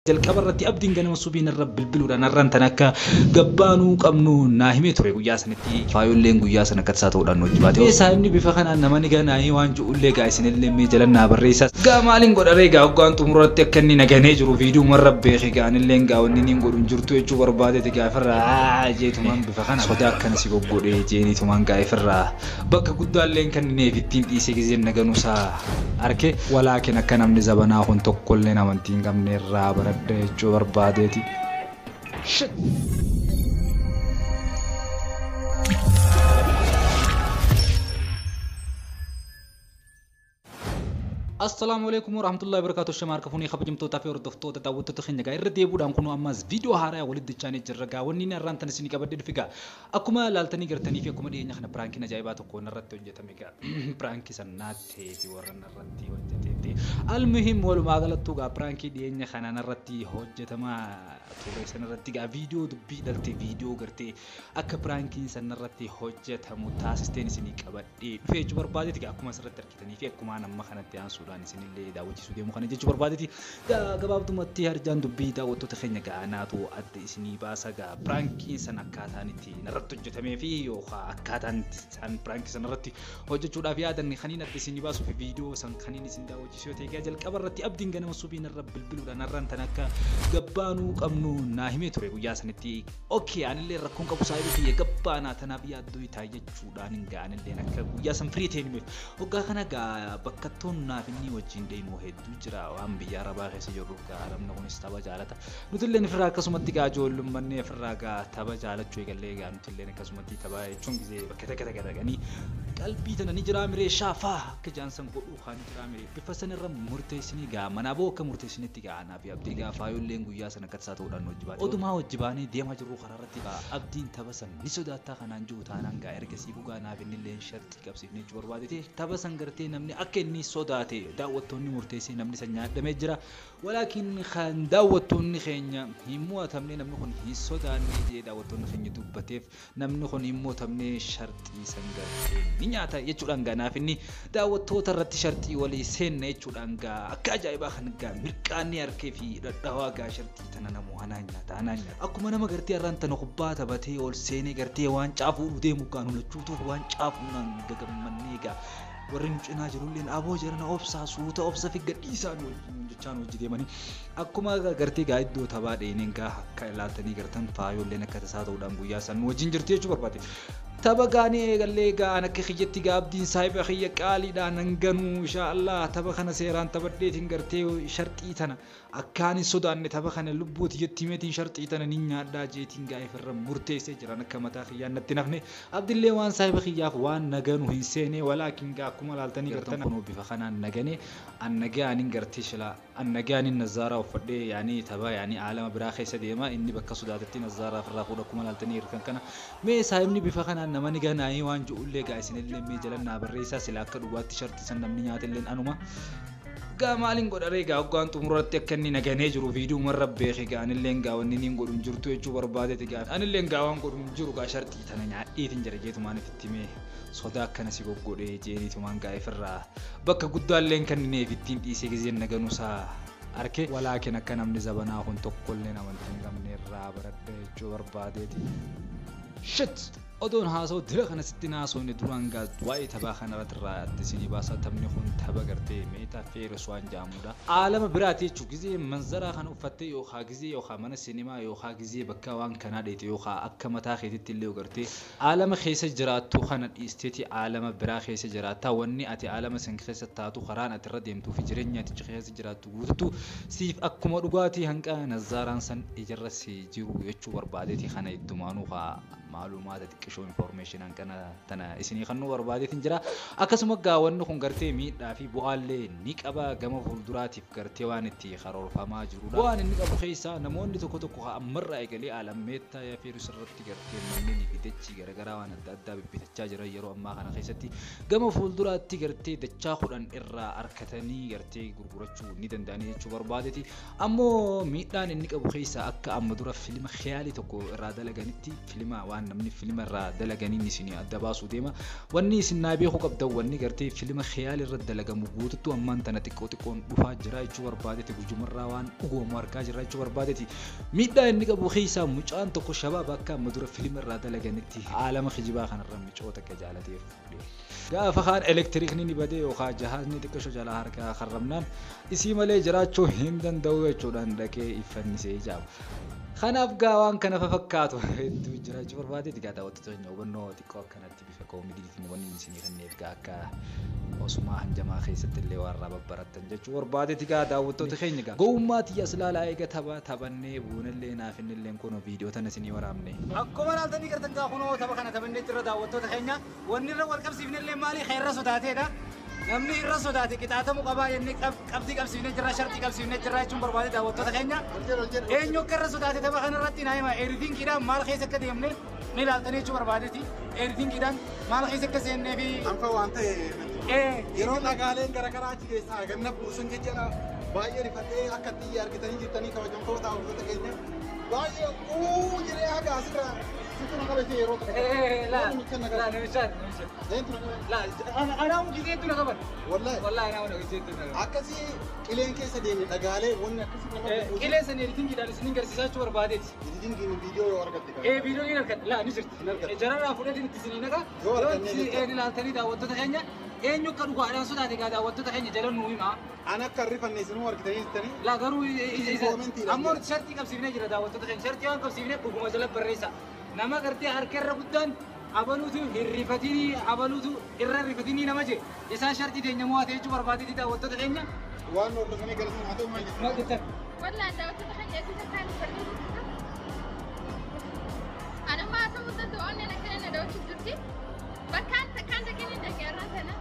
Jalqaba irratti Abdiin ganama subiin irra bilbiluudhaan har'aan tan akka gabbaanuu qabnu naa himee ture guyyaa sanitti faayolleen guyyaa sana akka tasaa ta'uudhaan hojii baate. Mee saayibni bifa kanaan nama ni ganaayii waan ji'ullee gaa isinillee mee jalan naa barreessa. Gaa maaliin godharee gaa hoggaan xumuratti akka inni naganee jiru viidiyoo marra beeke gaanillee gaa wanni inni godhu hin jirtu jechuu barbaadeeti gaa ifirraa jeetumaan bifa kana sodaa akkana si goggodhee jeeniitumaan gaa ifirraa bakka guddaallee kan inni ittiin dhiisee gizeen naganuusaa arke walaakin akka namni zabanaa kun tokkollee amantii hin qabne irraa baradha jechuu barbaadeeti. Shit! Assalaamu alaikum warahmatullahi wabarakatuh. Shamaar kafuunii kabajamtootaa fi hordoftoota daawwattoota keenya gaa irra deebuudhaan kunoo ammas viidiyoo haaraa walitti dachaanii jirra gaa wanni inni har'aan tan isinii qabadhee dhufe gaa akkuma laaltanii gartanii fi akkuma dhiyeenya kana piraankiin ajaa'ibaa tokko narratti hojjetame gaa piraankii san naattee fi warra narratti hojjeteetti almuhim walumaa galattuu gaa piraankii dhiyeenya kana narratti hojjetamaa ture sanarratti gaa viidiyoo dubbii dhalte viidiyoo gartee akka piraankiin san narratti hojjetamu taasisteen isinii qabadhee dhufe jechuu barbaadeeti gaa akkuma asirratti argitanii fi akkuma amma kanatti aansuudhaan isinillee daawwachiisuu deemu kana jechuu barbaadeeti. Gabaabdumatti harjaan dubbii daawwattoota keenya gaa naatu adda isinii baasa gaa piraankiin san akkaataan itti narratti hojjetamee fi yookaan akkaataan isaan piraankii san irratti hojjechuudhaaf yaadan kaniin adda isinii baasuu fi viidiyoo san kaniin isin daawwachiisuu yoo ta'e gaa jalqaba irratti Abdiin ganama subiin irra bilbiluudhaan har'aan tan akka gabbaanuu qabnu naa himee ture guyyaa sanitti. Okay, anillee rakkoon qabu saayibii kiyya gabbaanaa tanaaf yaaddoo itaa jechuudhaan hin gaa anilleen akka guyyaa san firii ta'e himeef. Hoggaa kana gaa bakkattoon naaf inni wajjin deemu hedduu jira waan biyya arabaa keessa jirruuf gaa namni kunis tapha jaalata. Nutilleen ofirraa akkasumatti gaa ijoollummanni ofirraa gaa tapha jaalachuu eegallee gaa nutilleen akkasumatti tapha jechuun gisee bakka takka takka dhaqanii qalbii tana ni jiraa miree shaafaa akka jaansan godhuu kaa ni jiraa miree bifa san irra murteessinii gaa manaa boo akka murteessinitti gaa anaa fi Abdii gaa faayolleen guyyaa sana akka tasaa ta'uudhaan hojii baate. Odumaa hojii baanee deemaa jirru karaa irratti gaa Abdiin tapha san ni sodaattaa kanaan jiru taanaan gaa ergasii dhugaa naaf innilleen sharxii qabsiifnee jechuu barbaadete tapha san gartee namni akka inni sodaate daawwattoonni murteessee namni san nyaadhamee jira. Walaakin kan daawwattoonni keenya hin mo'atamne namni kun hin sodaanne jedhee daawwattoonni keenya dubbateef namni kun hin mo'atamne sharxii san gartee ni nyaata jechuudhaan gaa naaf inni daawwattoota irratti sharxii walii seenna jechuudhaan gaa akka ajaa'ibaa kan gaa mirqaanni harkee fi dhadhaawaa gaa sharxii tana namoo anaa nyaata anaa nyaata. Akkuma nama gartee har'aan tana kubbaa taphatee ol seenee gartee waan caafuudhu deemu gaa nu lachuutuuf waan caafuudhaan gagammannee gaa warri nu cinaa jirulleen aboo jarana obsaa suuta obsa fi gadhiisaa nu wajjin jechaa nu hojii deemanii akkuma gartee gaa iddoo taphaa dheeneen gaa akka ilaaltanii gartan faayolleen akka tasaa ta'uudhaan guyyaa san nu wajjin jirti jechuu barbaade. Tapha gaanii eegallee gaa an akka kiyyatti gaa Abdiin saahiba kiyya qaaliidhaan hanganuu inshaa Allah tapha kana seeraan taphadheetiin gartee sharxii tana akkaan hin sodaanne tapha kana lubbuu tiyyatti himeetiin sharxii tana nin nyaadhaa jeetiin gaa ifirra murteessee jiran akka mataa kiyyaan natti nafne Abdillee waan saahiba kiyyaaf waan naganu hin seene walaakin gaa akkuma laaltanii gartan kunoo bifa kanaan nagane an nagayaanin gartee shila an nagayaanin nazzaaraa uffadhee yaanii tapha yaanii aalama biraa keessa deema inni bakka sodaatetti nazzaaraa ofirraa fuudha akkuma laaltanii gartan kana mee saahibni bifa kanaan nama ni ganaayii waan ji'ullee gaa isinillee mee jalan naa barreessaa sila akka dhugaatti sharxii san namni nyaatelleen anuma. Gaa maaliin godharee gaa hoggaan xumuratti akka inni naganee jiru viidiyoo marra beeke gaa anilleen gaa wanni inni godhu hin jirtu jechuu barbaadeeti gaa anilleen gaa waan godhu hin jiru gaa sharxii tana nyaadheetiin jira jeetumaan ifitti himee sodaa akkana si goggodhee jeeniitumaan gaa ifirraa bakka guddaalleen kan inni ittiin dhiisee gizeen naganuusaa arke walaakin akka namni zabanaa kun tokkolleen amantii hin qabne irraa baradha jechuu barbaadeeti. Shit! Odoon haasa'u dira kana sitti naasofne duraan gaa waa'ee taphaa kana irratti irraa adda isinii baasa taphni kun tapha gartee meetaa feeros waan jedhamudha. Aalama biraati jechuun gizee manzaraa kana uffattee yookaa gizee yookaa mana sinimaa yookaa gizee bakka waan kanaa dheete yookaa akka mataa keetitti illee gartee aalama keessa jiraattu kana dhiisteeti aalama biraa keessa jiraattaa wanni ati aalama san keessa taatu karaan ati irra deemtuu fi jireenya ati keessa jiraattu guututu siif akkuma dhugaatii hanqa nazzaaraan san ijarra si jiru jechuu barbaadeeti kana iddumaanuu haa maalumaata xiqqishoo information hanqana tana isinii kannuu barbaadeetiin jira. Akkasuma gaa wanni kun gartee miidhaa fi bu'aallee ni qaba gama fuulduraatiif gartee waan itti karoorfamaa jirudha. Bu'aan inni qabu keessaa namoonni tokko tokko ammarraa eegalee alammeettaa yafeerus irratti gartee manneenii fi dachii garaagaraa waan adda addaa bibbitachaa jiran yeroo ammaa kana keessatti gama fuulduraatti gartee dachaa 10 irraa arkatanii gartee gurgurachuu ni danda'anii jechuu barbaadeeti. Ammoo miidhaan inni qabu keessaa akka amma dura filima khiyaalii tokko irraa dalaganitti filima waan namni filima irraa irraa dalaganiin isinii adda baasuu deema. Wanni isin naa beekuu qabdan wanni gartee filma khiyaal irra dalagamu guututtu ammaan tana xiqqoo xiqqoon dhufaa jira jechuu barbaadeeti. Gujumarraa waan dhugoomu argaa jira jechuu barbaadeeti. Miidhaa inni qabu keessaa mucaan tokko shabaaba akka amma dura filma irraa dalaganitti aalama kijibaa kanarra micoota akka jaalatee fuudhe. Gaafa kaan elektirikni ni badee yookaan jahaasni xiqqisho jalaa harkaa harramnaan isii malee jiraachuu hin danda'u jechuudhaan dhaqee iffannisee ijaaba. Kanaaf gaa waan kana fakkaatu hedduu jiraachuu barbaadeeti gaa daawwattoota keenya hubannoo xiqqoo akkanatti bifa koomidiitiin wanni isinii kenneef gaa akka osumaa hanjamaa keessatti illee waan irraa babbarattan jechuu barbaadeeti gaa daawwattoota keenya gaa. Gowwummaa xiyyaas ilaalaa eega tapha taphannee buunallee naaf innillee kunoo viidiyoo tana isinii waraabne. Akkuma laaltanii gartan gaa kunoo tapha kana taphannee jirra daawwattoota keenya wanni irra wal qabsiifnellee maali xeerra sodaateedha. Namni irra sodaate qixaatamuu qabaa jennee qabdii qabsiifnee jirra shartii qabsiifnee jirra jechuun barbaade daawwattoota keenya. Eenyu akka irra sodaate tapha kanarratti naa hima editingiidhaan maal keessa akka deemne ni ilaaltanii jechuu barbaadeeti. Editingiidhaan maal keessa akka seennee fi. Anfa waan ta'e yeroo dhagaaleen garaagaraa achi keessaa ganna buusan jechuudha baay'ee rifadhee akka xiyya argitanii jirtanii kabajamtoota daawwattoota keenya baay'ee uu jedhee haga asirraa situ na qabate yeroo tokko. Laa namicha laa anaa gisee na qaban. Wallahi Wallahi anaa gisee na qaban. Akkasii qileen keessa deemne dhagaalee wanni akkasii nama Qileen san editingiidhaan isin garsiisaa jechuu barbaadeeti. Editingiin viidiyoo yoo argatte. Viidiyoo ni argatte laa ni jirti. Jararraa fudhatiin itti isinii naqa. Yoo arganne Yoo ilaaltanii daawwattoota keenya eenyu akka dhugaadhaan sodaate gaa daawwattoota keenya jala nuu himaa. Ana akka rifanne isinuu argitanii jirtanii. Laa garuu ammoo shartii qabsiifnee jira daawwattoota keenya shartii waan qabsiifnee dhuguma jala barreessa. Nama gartee harka irra guddaan abaluutu hirrifatinii abaluutu irra rifatinii nama jee isaan shartii teenya mo'ate jechuu barbaadeeti daawwattoota keenya. Waan hordofanii garasiin haa ta'u maal jettan? Maal jettan? Wallaan daawwattoota keenya eeguutu kan barreessu. Ana maa ta'uu danda'u onneen akkana na daawwachuuf jirti. Bakkaan takkaan dhaqeen hin dhaqee irraa sana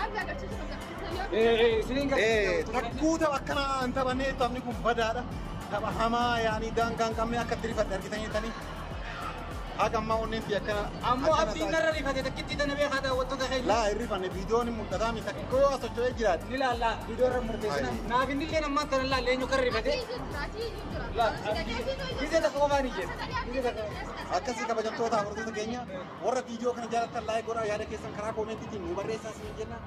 abdaa agarsiisu bakka Takkuu tapha akkanaa hin taphannee taphni kun badaadha. Tapha hamaa yaanii daangaa hin qabne akka itti rifadhe argitanii jirtanii. Haga ammaa onneen fi akkana. Ammoo abdiin narra rifate takkitti tana beekaa daawwattoota keenya. Laa hin rifanne viidiyoon hin mul'ataa mi takkoo yoo socho'ee jiraate. Ni laallaa viidiyoo irra murteessina. Naaf inni illee ammaan tana laallee eenyu kan rifate. Gisee takka qofaan hin jedhu. Akkasii kabajamtoota hordoftoota keenya warra viidiyoo kana jaallattan like godhaa yaada keessan karaa koomentiitiin nu barreessaa isin jenna.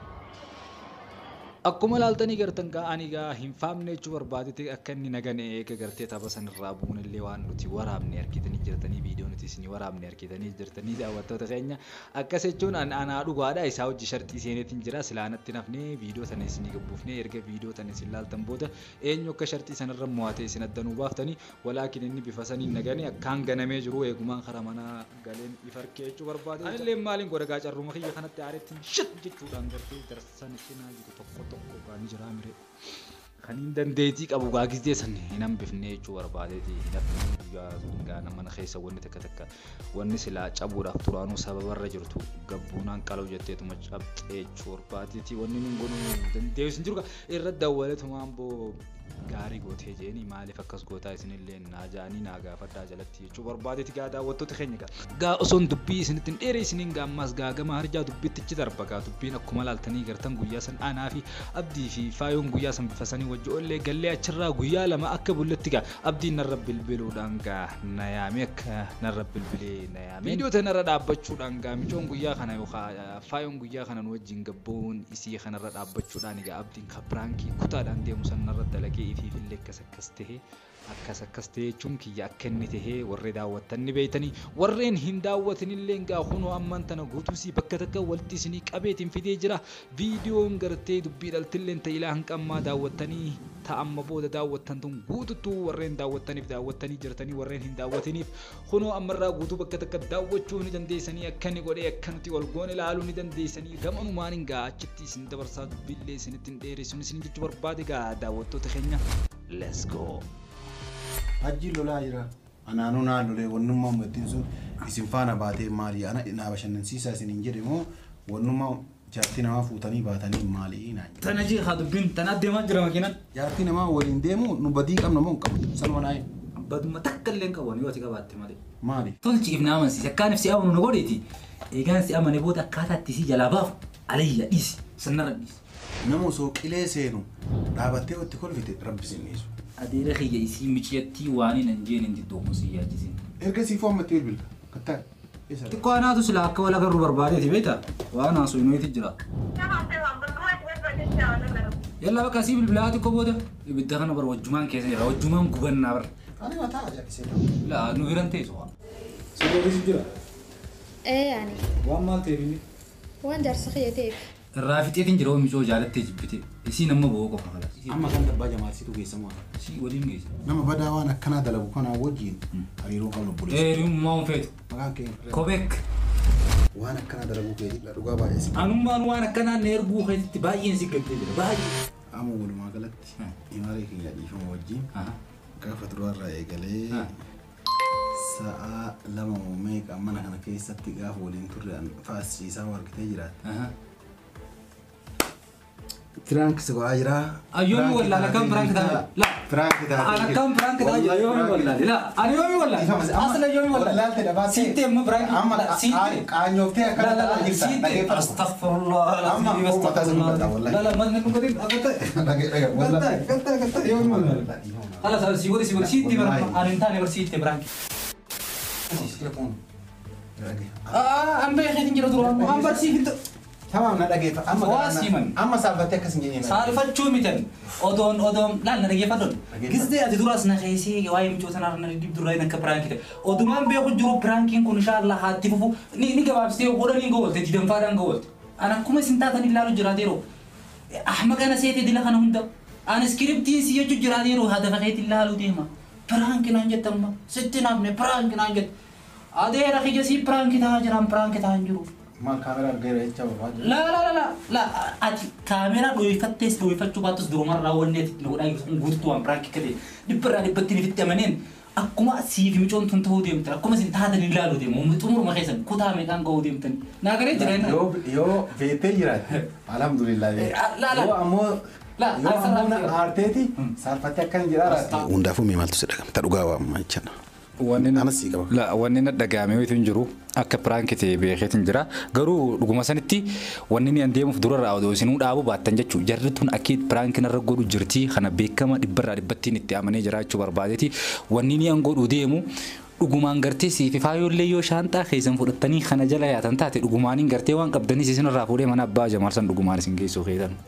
Akkuma ilaaltanii gartan gaa ani gaa hin faamne jechuu barbaadetti akka inni nagane eega gartee tapha sanirraa buunillee waan nuti waraabne argitanii jirtanii viidiyoo nuti isinii waraabne argitanii jirtanii daawwattoota keenya akkas jechuun anaa dhugaadha isaa hojii shartii seeneetiin jira silaanatti nafnee viidiyoo sana isinii gabbuufnee erga viidiyoo sana isin laaltan booda eenyu akka shartii sanarra mo'ate isin addanuu baaftanii walaakin inni bifa saniin nagane akkaan ganamee jiru eegumaan karaa manaa galeen ifarkee jechuu barbaade. Anillee maaliin godha gaa carruma kiyya kanatti aareettiin shit jechuudhaan gartee darsan cinaa jiru tokko tokko gaanii jira mire. Kan hin dandeettii qabu gaa gizee san hin hambifne jechuu barbaadeeti hin hafne guyyaa sun gaa mana keessa wanni takka takka wanni silaa cabuudhaaf duraanuu sababarra jirtu gabbuunaan qaluu jetteetuma cabxee jechuu barbaadeeti wanni nun godhuu dandeessu hin jiru gaa irra dawwaleetumaan boo gaarii gootee jeeni maaliif akkas gootaa isinillee naa ja'anii naa gaafadhaa jalatti jechuu barbaadeeti gaa daawwattoota keenya gaa. Gaa osoon dubbii isinitti hin dheere isiniin gaa ammas gaa gama harjaa dubbittichi darba gaa dubbiin akkuma laaltanii gartan guyyaa san aanaa fi abdii fi faayoon guyyaa san bifa sanii wajji ollee gallee achirraa guyyaa lama akka bulletti gaa abdiin narra bilbiluudhaan gaa na yaame akka narra bilbilee na yaame. Viidiyoo tanarra dhaabbachuudhaan gaa micoon guyyaa kana yookaan faayoon guyyaa kana nu wajjin gabboon isii kanarra dhaabbachuudhaan gaa abdiin kabiraankii kutaadhaan deemu san narra dalagee ifiifillee akkas akkas ta'e akkas akkas ta'e jechuun kiyya akka inni ta'e warri daawwattan ni beeytanii warreen hin daawwatinillee gaa kunoo ammaan tana guutuusii bakka takka walitti isinii qabeetiin fidee jira viidiyoon gartee dubbii dhaltilleen ta'e ilaa hanqammaa daawwattanii ta'amma booda daawwattan tun guututtuu warreen daawwattaniif daawwattanii jirtanii warreen hin daawwatiniif kunoo ammarraa guutuu bakka takka daawwachuu ni dandeessanii akka inni godhee akka nuti wal goone ilaaluu ni dandeessanii gamanumaan hin gaa achitti isin dabarsaa dubbiillee isinitti hin dheeressuun isin jechuu barbaade gaa daawwattoota keenya let's go. Hajji lolaa jira. Anaanuu naa lolee wannummaa uummattiin sun isin faana baatee maali? Ana naa bashannansiisaa isin hin jedhe moo wannummaa jaartii namaa fuutanii baatanii maali naan jedhe. Tana jee haa dubbiin tana deemaa jira makiinaan. Jaartii namaa waliin deemu nu badii qabna moo hin qabnu? Sanuma naa himi. Baduma takka illee hin qabu yoo ati qabaatte malee. Maali? Tolchiif na amansiise akkaan si amanu na godheeti. Eegaan si amane booda akkaataa itti si jalaa baafu alayya dhiisi sannarra dhiisi. Nama osoo qilee seenu dhaabattee itti kolfite rabbi sin dhiisu. Adeera kiyya isii miciyattii waan hin jeen hin diddoomu si yaachisin. Erga siifoo ammatti bilbilta. Kattaa. Xiqqoo anaatu sila akka wal agarru barbaadeeti beektaa? Waan haasoo inuuti jira. Yalla bakka asii bilbilaa xiqqoo booda ibidda kana bar wajjumaan keessa jira wajjumaan gubannaa bar. Ani mataa ajaa'ibsee. Laa nu biran teessu. Si boodisi jira. Ee ani. Waan maal ta'eef inni? Waan jaarsa kiyya ta'eef. Irraa fixeetiin jira oomishoo jaalattee jibbite. Isiin amma bo'oo qofa kalas. Amma kan dabbaa jamaalsitu geessamu. Si waliin geessa. Nama badaa waan akkanaa dalagu kanaa wajjin hariiroo qabnu obboleessa. Eeriyummaa hin feetu. Maqaan kee. Kobeek. Waan akkanaa dalaguu keetii dhugaa baay'ee si. Anummaan waan akkanaa na erguu keessatti baay'een si gaddee jira baay'ee. Amma walumaa galatti imalee keenya dhiifama wajjin gaafa duraarraa eegalee sa'a 2 meeqa mana kana keessatti gaafa waliin turre faasisaa argitee jiraatte. Prank si godhaa jira. Ayyoomi wallaale akkam prank taate? La. Prank taate. Ani akkam prank taate jira yoomi wallaale? La ani yoomi wallaale? Asla yoomi wallaale? Wallaalte dhabaatee. Siittee amma prank. Amma siittee. qaanyooftee La akkana la la ta'aa jirta. siittee. Dhageeffadhu. Astaghfirullah. Amma mataa si mul'ata wallahi. La la manni kun gadi akka Dhage dhage wallahi. Gatta gatta yoomi wallaale? Khalas si godhi si godhi siittee bara ani hin taane bar siittee prank. Ah an beekeetiin jira dura an bar siif hin ta'u. Tamam na dhageeffa. Amma Waa siiman. Amma saalfattee akkas hin jenneen. Saalfachuu mitan odoon odoon laal na dhageeffadhoon gisdee ati duraas na keessee waa'ee michoo sanaa na dibdurraa akka piraankii ta'e odumaan beeku jiru piraankiin kun inshaallah haatti fufu ni ni gabaabsitee godhaniin gowwalte didanfaadhaan gowwalte an akkuma isin taatan ilaalu jiraateeroo ahmaqana seetee dila kana hunda an iskiriptiin si jechuu jiraateeroo hadafa keetti ilaaluu deema piraanki naan jettamma sitti naafne piraanki naan jette adeera kiyya sii piraanki ta'aa jiraan piraanki ta'aa hin jiru. Maal kaameraa argeera jecha barbaadu. La la la la la ati kaameraa dho'ifattees dho'ifachuu baattus durumarraa wanni ati nu godhaa jirtu kun guutuutu waan piraanki akka ta'e dhibbarraa dhibbatti nifitti amaneen akkuma siif micoon tun ta'uu deemtan akkuma isin taatan ilaaluu deemu xumuruma keessan kutaa meeqaan ga'uu deemtan naa garee jira inni. Yoo yoo beektee jiraatte alhamdulillah. La la. Yoo ammoo La, yoo ammoo na asirraa aarteeti saalfattee akkana jedhaa raatti. Hundaafuu mee maaltu si dhagama? Ta dhugaa waamma jechaadha. Anas sii qaba. La wanni na dhaga'ame wayitu hin jiru akka piraanki ta'e beekeetiin jira garuu dhuguma sanitti wanni ni an deemuuf durarraa odoo isinuu dhaabuu baattan jechuu jarri tun akki piraanki narra godhu jirti kana beekama dhibbarraa dhibbattiin itti amanee jiraachuu barbaadeeti wanni ni an godhu deemu dhugumaan gartee siifi faayoollee yoo shaanxaa keessan fudhattanii kana jala yaatan taate dhugumaaniin gartee waan qabdanis isinirraa fuudhee mana abbaa jamaal san dhugumaan isin geessuu keessan.